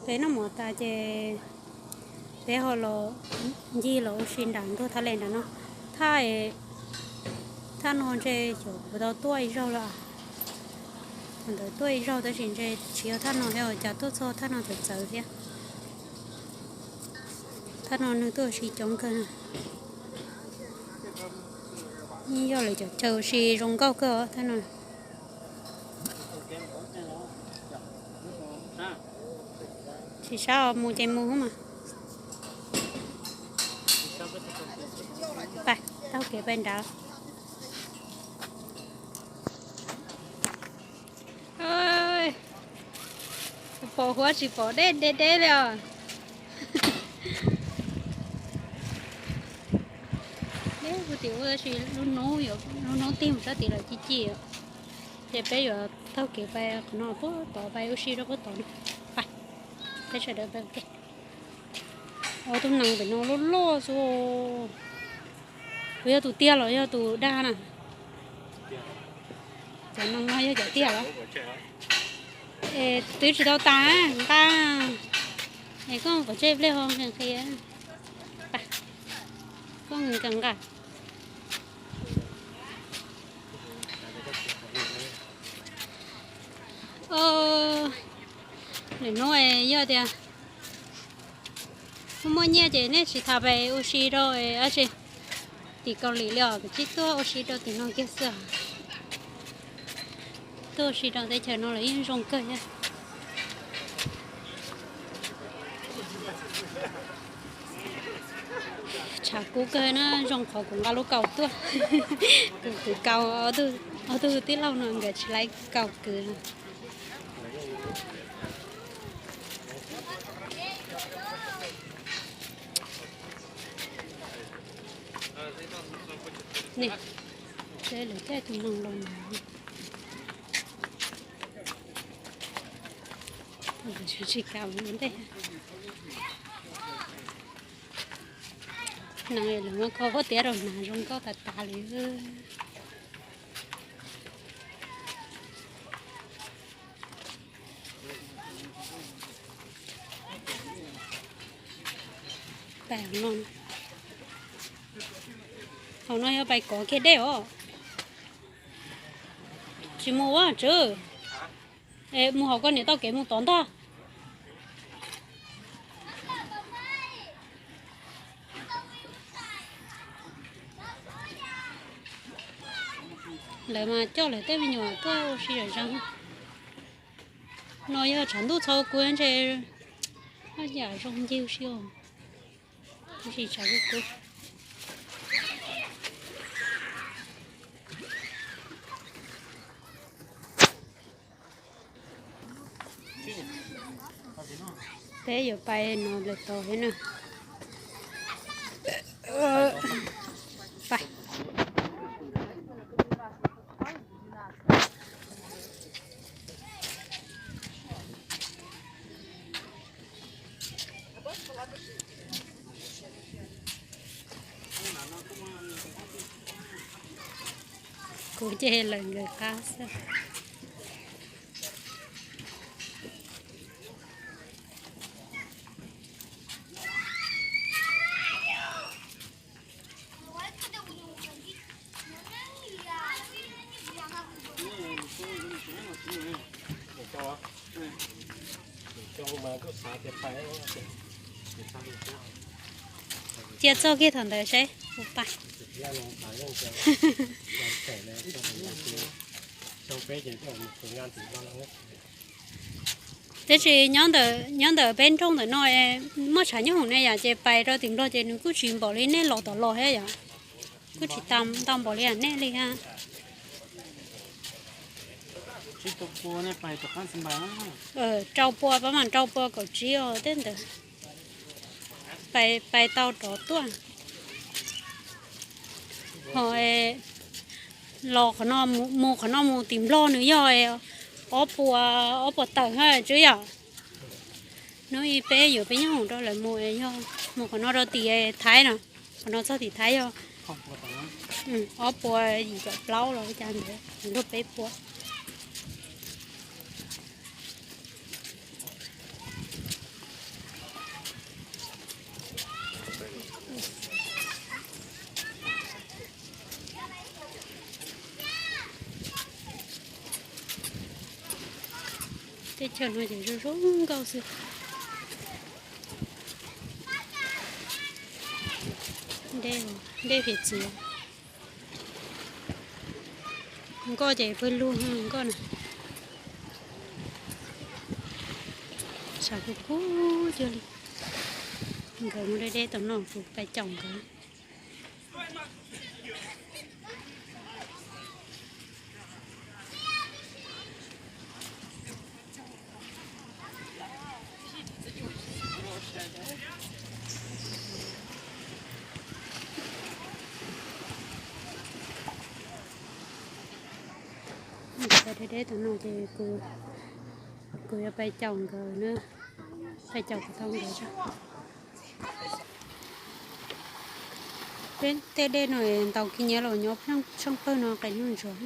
Peb noj mov tas ces peb ho los ncig los ua si nram ntug thaj les nram no. Thaj, thaj no ntshe xyov puas tau tuaj ib zaug lawm. Ntawd tuaj ib zaug tab sis ntshe tsis yog thaj no thiab, cas tuaj txog thaj no txawv txawv thiab. Thaj no nws tuaj ua si coob kawg. Yog lawv cov chaw ua si zoo nkauj kawg os thaj no. Tsis sab mus ces mus mas. Pais, taug kev pais nrad. Pom huab tsis pom deb deb deb li os. Deb kuv tim ub tab sis lub hnub, lub hnub tig mus sab tid lawm ci ci. Ces peb yuav taug kev pais qhov no puag tod, pais ua si rau puag tod no. Pais, peb sawv daws pais ua ke. Ob tug nees pem no loj loj xwb. Puas yog tus tiag los yog tus dag na? Cov nees no yog cov tiag los? Es twb tsis tau tas nqa. Es koj pov tseg pliag ho nqhis nqhis. Koj nqhis nqa. Lwm hnub yog tias muaj muaj nyiaj ces nej tsis tas pais ua si rau dab tsi tim Kaus Lim li os, kuv tsis tuaj ua si rau tim no kiag xwb. Tuaj ua si rau teb chaws no los yeej zoo kawg thiab. Tshav kub kawg na, zoo qhov kuv nqa lub kaus tuaj. Kuv, kuv kaus, ob tug tij laug no nkawd tsis laib kaus kwv. Lawv caij tus neeg los tsis kam ua ntej. Neeg lawv muab kho huab tiav rau hnav zoo nkauj tas tas li. Pais hauv no, hauv no yog pais kov kiag dej os. Tsis mus ua tswv, mus hauv koj niam tau kev mus tod ntag. Lawv mas coj lawv tej me nyuam tuaj ua si zom zaws. No yog tshav ntuj txhau kuv ntshe haj yam zoo ncig ua si os. Tab sis tshav kuv kuv. Peb yuav pais no lawm tod thiab na. Pais. Kuv ces lawm nkawd qab xwb. Cia txog kiag thaum ntawd seb puas pais. Tab sis nyob ntawm peb nroog ntawm no muaj tshav nyooj hoom ne yom, ces pais rau tim Nplog ces nws kuj tsis npaum li nej los tom los thiab yom. Kuj tsis tau npaum li nej li ha. Rau pua, pab mam rau pua kaum tsib os tej ntawd. Pais tau rov tuaj. Ho los qhov no, mus qhov no mus tim Nplog nws yog ob puas, ob puas tawm ha tswb yom. Hnub ib peb yuav peb nyob hoom rau lawv mus, yog mus qhov no rau tim Thaib no, qhov no txog tim Thaib yog ob puas yim caum plaub los cas ntawd, nrog peb puas. Chaw no ces zoo zoo nkauj xwb. Dej, dej hiav txwv. Nkoj ces pw lug nkoj na. Sab kub kub cuag li. Nkawd mus deb deb tom no, kuv pais caum nkawd. Nkawd deb deb tom no ces kuv, kuv yuav pais caum nkawd na, pais caum kuv tau nkawd. Peb tej dej no ntaus kiag nyiav los nyob tsheej pawg no qes nuj ntsuag.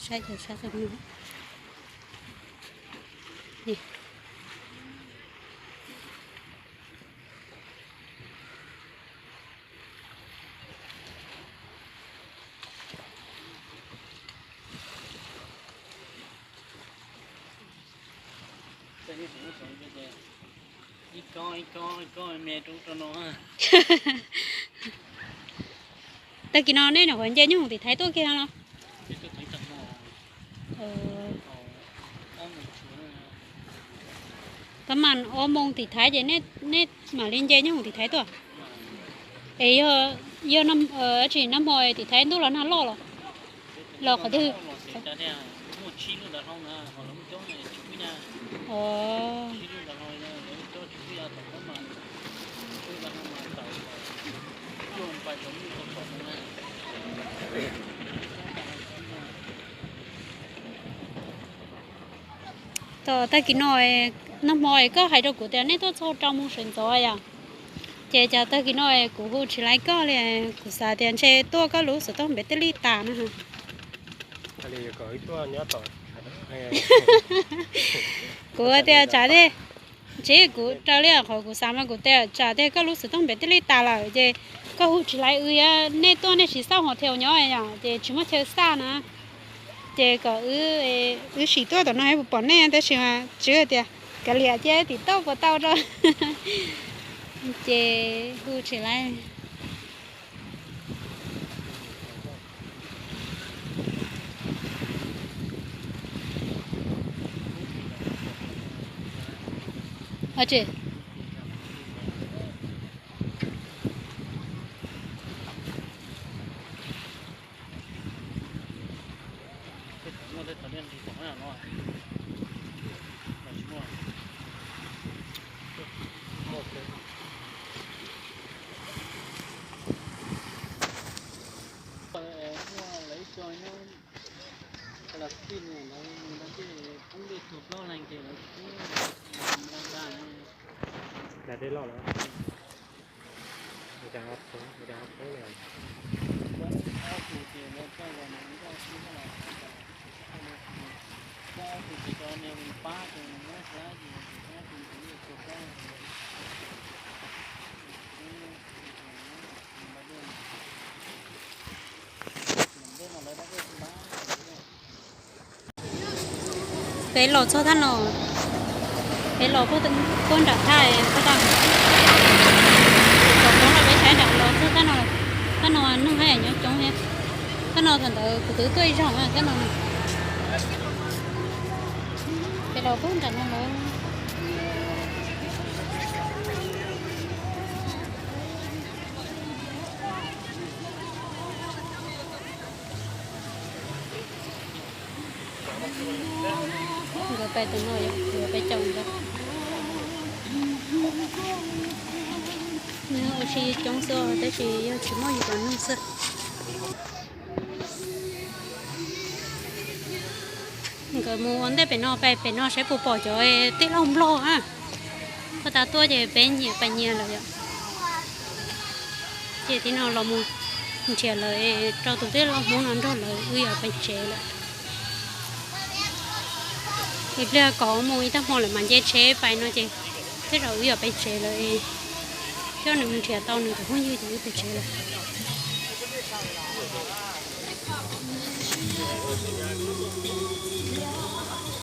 Saib cov sab tod no. Tag kis no nej nyuam qhuav nce nyoob hoom tim Thaib tuaj kiag los? Pab mas ob moos tim Thaib ces nej mam li nce nyoob hoom tim Thaib tuaj. Es yog, yog tsis nag hmo tim Thaib ntuj los nag loj los, los qhov twg? Tag kis no, nag hmo es koj hais rau kuv tias nej tuaj txog rau mus sawv ntxov yom, ces cas tag kis no es kuv hu tsis laiv koj li, kuv xav tias ntshe tuaj koj lub xov tooj npev tij lij tas no. Kuv tias tsam tej, tsis kuv raws li qhov kuv xav mas kuv tias tsam tej koj lub xov tooj npev tij lij tas lawm ces koj hu tsis laiv wb, nej tuaj nej tsis xauj hos thiau nyob yom, ces tsis muaj chaw xaj na. Ces kom wb sim tuaj tom no puas pom nej, tab sis mas Tswv tias kav liam cia tim toj puas tau rau. Ces hu tsis laiv. Peb los txog thaj no, peb los puag nram thaj, puag ta, tom qab no peb saib nram los txog thaj no, thaj no neeg haj yam nyob coob thiab. Thaj no thaum ntawd kuv twb tuaj ib zaug thaj no. Peb los puag nram no lawm. Nkawd pais tom no, nkawd pais caum nkawd. Nws ua si coob xwb tab sis yog tsis muaj yus cov neeg xwb. Nkawd mus ua ntej pem no, pem pem no saib puas pom cov tij laug Nplog na. Puag ta tuaj ces peb nyias pais nyias lawm yom. Ces tib no los mus nrhiav lawv rau tus tij laug Hmoob no nrog lawv wb yuav pais tsev lawm. Ib pliag kom mus ib tag hmo lawm mas nce tsheb pais no ces tej zaum wb yuav pais tsev lawm. Coj nws mus nrhiav tau nws tus phooj ywg ces wb pais tsev lawm.